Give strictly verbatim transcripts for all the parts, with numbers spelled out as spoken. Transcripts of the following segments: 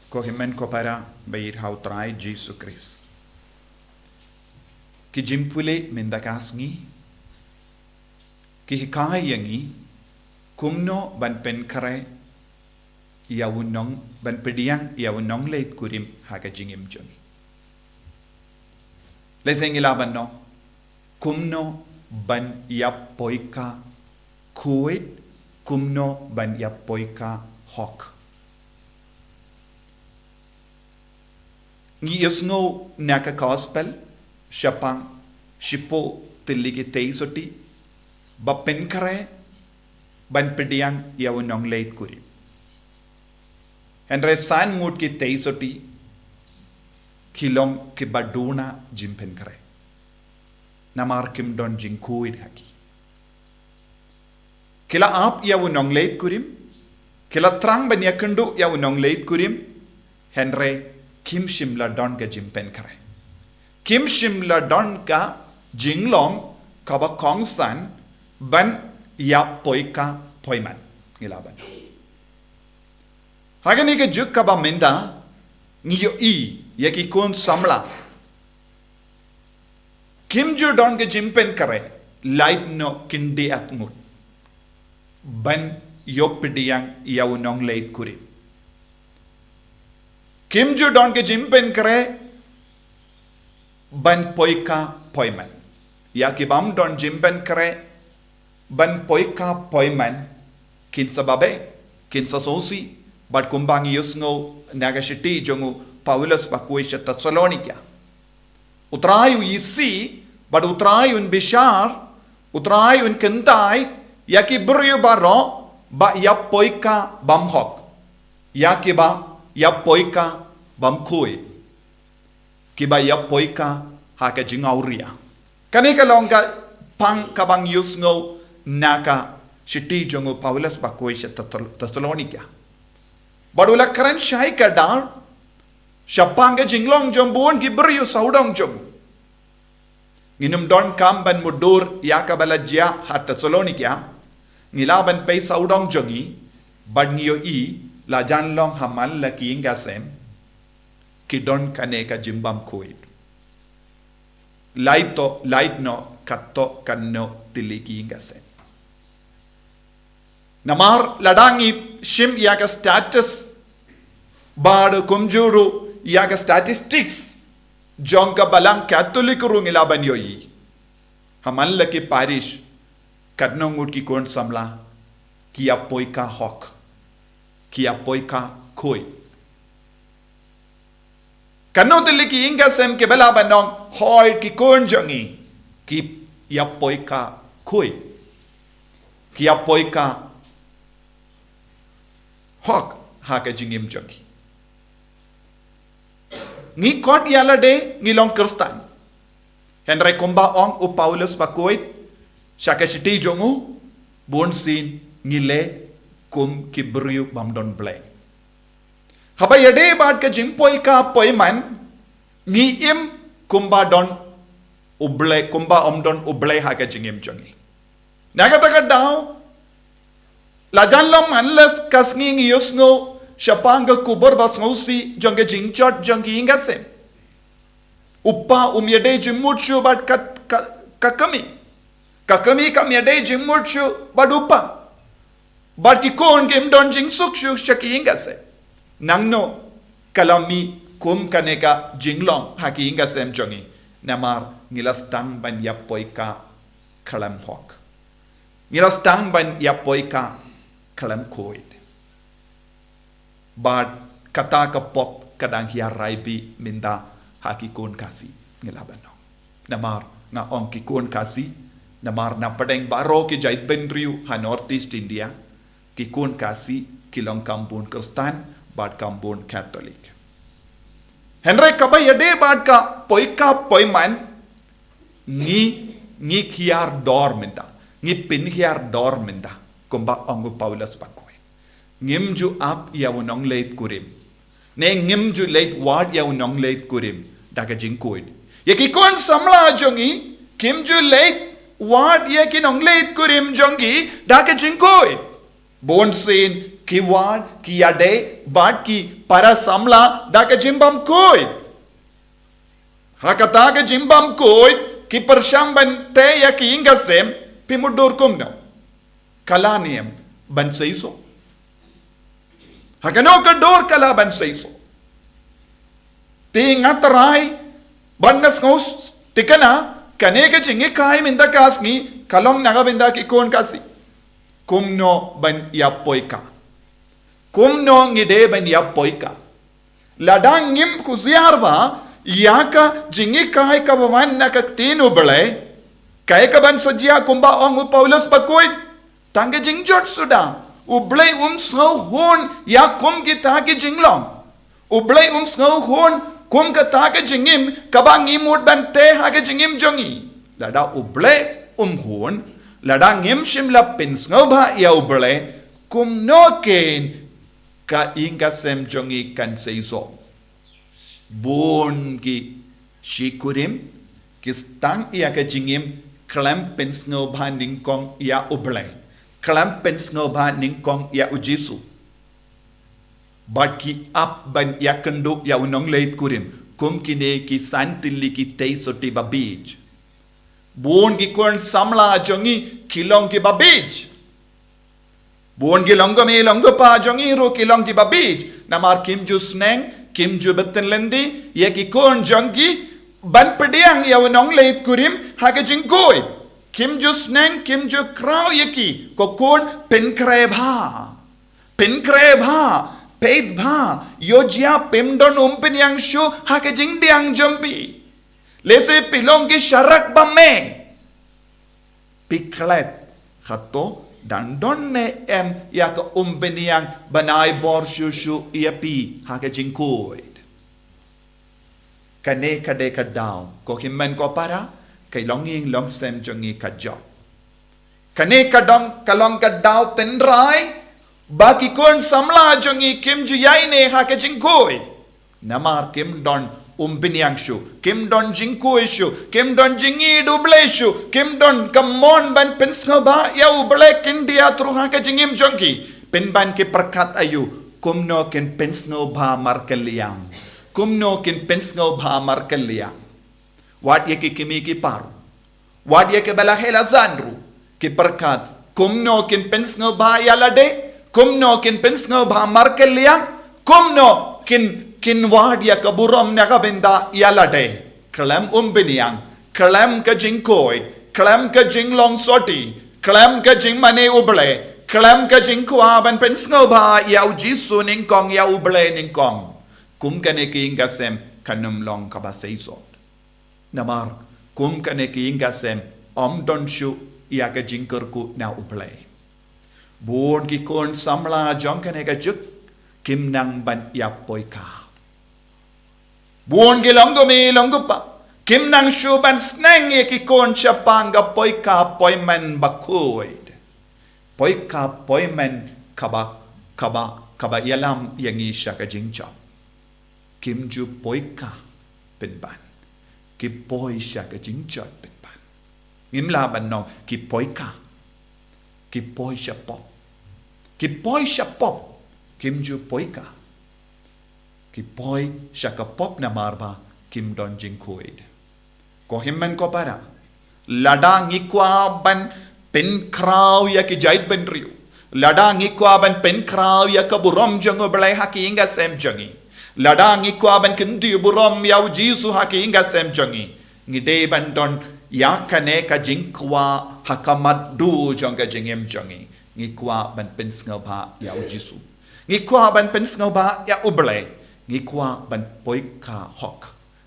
Ko hynmen ko para ba ïeit ha u Trai Jisu Khrist. Ki jingpule mynta ka sngi ki hikai ïa ngi kumno ban pynkhreh ïa u nong, ban pdiang ïa u nongleit kurim ha ka jingim jong ngi. Lehse ngi lah ban ong kumno ban ïap poika khuid, kumno ban ïap poika hok. Ngi ïohsngew na ka gospel shaphang shiphew tylli ki tei sotti ba pynkhreh ban pdiang ïa u nongleit kurim. Hynrei san ngut ki tei sotti ki long kiba duna jingpynkhreh namar kim don jingkhuid ha ki. Ki la ap ïa u nongleit kurim, ki la thrang ban ïakynduh ïa u nongleit kurim, hynrei kim shym la don ka jingpynkhreh. Kim shym la don ka jinglong kaba kongsan ban ïap poika poiman. Ngi lah ban ong ha kane ka juk kaba mynta ngi ïohi ïa ki khun samla kim ju don ka jingpynkhreh, lait noh kin dei at ngut ban ïoh pdiang ïa u nongleit kurim. Kim ju don ka jingpynkhreh ban poika poiman. Ïa ki bym don jingpynkhreh ban poika poiman kin sa babe, kin sa sngewsih bad kumba ngi ïohsngew na ka shithi jong u Paulus ba khuid sha Thessalonika. U Trai u isih bad u Trai un bishar, u Trai un kyntait ïa ki briew baroh ba ïap poika bymhok, ïa kiba ïap poika bymkhuid, kiba ïap poika ha ka jingawria. Kane ka long ka pang kaba ngi ïohsngew na ka shithi jong u Paulus ba khuid sha Thessal-, Thessalonika. Bad u la kren shai kdar shaphang ka jinglong jong bun ki briew sawdong jong u. Ngim donkam ban mutdur ïa kaba la jia ha Thessalonika. Ngi lah ban peit sawdong jong ngi bad ngi ïohi la jan long ha man la ki ïing ki sem ki don kane ka jingbymkhuid. Lait noh, lait noh katto katne tylli ki ïing ki sem. Namar lada ngi shim ïa ka status bad kumjuh ruh ïa ka statistics jong ka Balang Katholik ruh ngi lah ban ïohi ha man la ki parish katno ngut ki khun samla ki ïap poika hok, ki ïap poika khuid. Katno tylli ki ïing ki sem kiba lah ban ong hooid ki khun jong ngi ki ïap poika khuid, ki ïap poika hok ha ka jingim jong ki. Ngi khot ïa lade ngi long Khristan. Hynrei kumba ong u Paulus ba khuid sha ka shithi jong u, bunsien ngi leh kum ki briew bym don Blei. Haba ïadei bad ka jingpoika poiman ngi im kumba don U Blei, kumba ym don U Blei ha ka jingim jong ngi. Na kata ka daw la jan long man la ka sngi ngi ïohsngew shaphang ka khubor ba sngewsih jong ka jingjot jong ki ïing ki sem. U kpa um ïadei jingmut shuh bad ka, ka, ka kmie. Ka kmie kam ïadei jingmut shuh bad u kpa. Bad ki khun kim don jingsuk shuh sha ki ïing ki sem. Nangno ka la mih kum kane ka jinglong ha ki ïing ki sem jong ngi? Namar ngi la sdang ban ïap poika khlem hok. Ngi la sdang ban ïap poika khlem khuid. Bad kata ka pop ka dang hiar rai bha mynta ha ki khun Khasi, ngi lah ban ong. Namar nga ong ki khun Khasi namar na pdeng baroh ki jaitbynriew ha North East India, ki khun Khasi ki long kam bun Khristan bad kam bun Katholik. Hynrei kaba ïadei bad ka poika poiman ngi, ngi hiar dor mynta, ngi pynhiar dor mynta, kumba ong u Paulus ba khuid. Ngim ju ap ïa u nongleit kurim, ne ngim ju leit wad ïa u nongleit kurim da ka jingkhuid. Ïa ki khun samla jong ngi kim ju leit wad ïa ki nongleit kurim jong ki da ka jingkhuid. Bunsien ki wad, ki ïadei bad ki para samla da ka jingbymkhuid. Ha kata ka jingbymkhuid, ki pyrshang ban tei ïa ki ïing ka sem. Phi mutdur kumno? Ka la niam ban seisoh. Ha kano ka dur ka la ban seisoh? Te nga trai ban nga sngew thikna, kane ka jinghikai mynta ka sngi ka long na ka bynta ki khun Khasi. Kumno ban ïa poikha? Kumno ngi dei ban ïa poikha? Lada ngim khusiar bha ïa ka jinghikai kaba wan na ka ktien U Blei, kaei kaban sa jia? Kumba ong u Paulus bakhuid, tang ka jingjot suda. U Blei um sngewhun ïa kum kita ki jinglong. U Blei um sngewhun kum kata ka jingim kaba ngi mut ban tei ha ka jingim jong ngi. Lada U Blei um hun, lada ngim shym la pynsngewbha ïa U Blei, kumno keiñ ka ïing ka sem jong ngi kan seisoh? Bun ki shikurim ki sdang ïa ka jingim khlem pynsngewbha nyngkong ïa U Blei, khlem pynsngewbha nyngkong ïa U Jisu. Bad ki ap ban ïakynduh ïa u nongleit kurim kum kine ki san tylli ki tei sotti ba bieit. Bun ki khun samla jong ngi ki long kiba bieit. Bun ki long kmie long kpa jong ngi ruh ki long kiba bieit. Namar kim ju sneng, kim ju bteng lynti ïa ki khun jong ki ban pdiang ïa u nongleit kurim ha ka jingkhuid. Kim ju sneng, kim ju khraw ïa ki, ko khun, pynkhreh bha. Pynkhreh bha, peit bha, ïoh jia phim don umphniang shuh ha ka jingpdiang jong phi. Lehse phi long ki sharak ba mih. Phi klet, hato dang don ne em ïa ka umphniang ban ai bor shuh shuh ïa phi ha ka jingkhuid? Kane ka dei ka daw, ko hynmen ko para, ka longïing longsem jong ngi ka jop. Kane ka dong, ka long ka daw tynrai ba ki khun samla jong ngi kim ju ïaineh ha ka jingkhuid. Namar kim don umphniang shuh, kim don jingkhuid shuh, kim don jingïeit U Blei shuh, kim don ka mon ban pynsngewbha ïa U Blei khyndiat ruh ha ka jingim jong ki. Pynban ki pyrkhat aïu, kumno kin pynsngewbha markylliang? Kumno kin pynsngewbha markylliang? Wat ïa ki kmie ki paru, wat ïa kiba la heh la san ruh, ki pyrkhat, kumno kin pynsngewbha ïa lade? Kumno kin pynsngewbha markylliang? Kumno kin, kin wad ïa ka burom na ka bynta ïa lade? Khlem umphniang, khlem ka jingkhuid, khlem ka jinglong sotti, khlem ka jingmane U Blei, khlem ka jingkwah ban pynsngewbha ïa U Jisu nyngkong, ïa U Blei nyngkong, kum kane ka ïing ka sem kan ym long kaba seisoh. Namar kum kane ka ïing ka sem ym don shuh ïa ka jingkyrkhu na U Blei. Bun ki khun samla jong kane ka juk kim nang ban ïa poikha. Bun ki long kmie long kpa kim nang shuh ban sneng ïa ki khun shaphang ka poikha poimen bakhuid. Poikha poimen kaba, kaba, kaba ïalam ïa ngi sha ka jingjop. Kim ju poikha pynban. Ki poi sha ka jingjot pynban. Ngim lah ban ong ki poikha. Ki poi sha pop. Ki poi sha pop. Kim ju poikha. Ki poi sha ka pop namar ba kim don jingkhuid. Ko hynmen ko para, lada ngi kwah ban pynkhraw ïa ki jaitbynriew, lada ngi kwah ban pynkhraw ïa ka burom jong U Blei ha ka ïing ka sem jong ngi, lada ngi kwah ban kyntiew burom ïa U Jisu ha ka ïing ka sem jong ngi, ngi dei ban don ïa kane ka jingkwah ha ka mat du jong ka jingim jong ngi. Ngi kwah ban pynsngewbha ïa U Jisu. Ngi kwah ban pynsngewbha ïa U Blei. Ngi kwah ban poikha hok.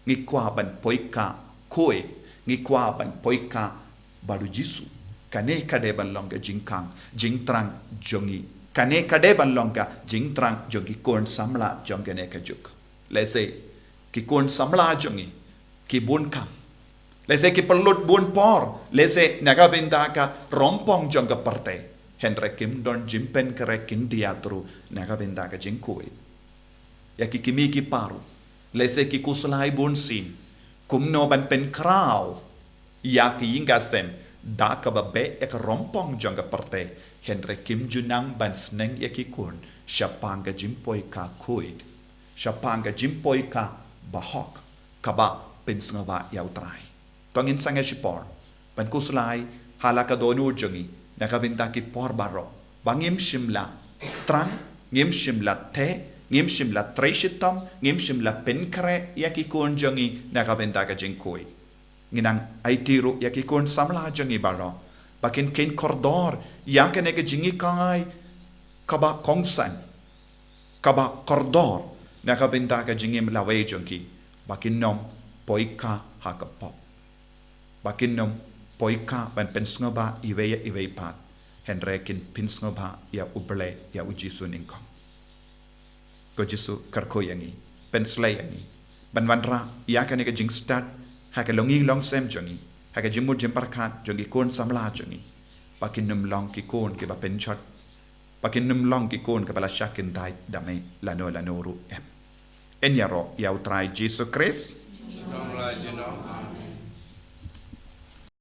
Ngi kwah ban poikha khuid. Ngi kwah ban poikha bad U Jisu. Kane ka dei ban long ka jingkhang jingthrang jong ngi. Kane ka dei ban long ka jingthrang jong ki khun samla jong kane ka juk. Lehse ki khun samla jong ngi ki bun kam. Lehse ki pynlut bun por. Lehse na ka bynta ka rongpong jong ka pyrthei. Hynrei kim don jingpynkhreh khyndiat ruh na ka bynta ka jingkhuid. Ïa ki kmie ki paru, lehse ki khuslai bunsien kumno ban pynkhraw ïa ka ïing ka sem da kaba beh ïa ka rympong jong ka pyrthei, hynrei kim ju nang ban sneng ïa ki khun shaphang ka jingpoi ka khuid, shaphang ka jingpoi ka bahok, kaba pynsngewbha ïa U Trai. To ngin sangeh shipor ban khuslai ha la ka dohnud jong ngi na ka bynta ki por baroh ba ngim shym la trang, ngim shym la theh, ngim shym la trei shitom, ngim shym la pynkhreh ïa ki khun jong ngi na ka bynta ka jingkhuid. Ngi nang aiti ruh ïa ki khun samla jong ngi baroh ba kin kheiñ kordor ïa kane ka jinghikai kaba kongsan, kaba kordor na ka bynta ka jingim lawei jong ki, ba kin nym poi ka ha ka pop, ba kin nym poi ka ban pynsngewbha iwei ïa iwei pat, hynrei kin pynsngewbha ïa U Blei, ïa U Jisu nyngkong. Ko Jisu, kyrkhu ïa ngi, pynshlei ïa ngi ban wanrah ïa kane ka jingstad ha ka longïing longsem jong ngi, ha ka jingmut jingpyrkhat jong ki khun samla jong ngi, ba kin nym long ki khun kiba pynjot, ba kin nym long ki khun kiba la shah kyntait da me lano lano ruh em. Yn ïaroh ïa U Trai Jisu Khrist. Long la junom.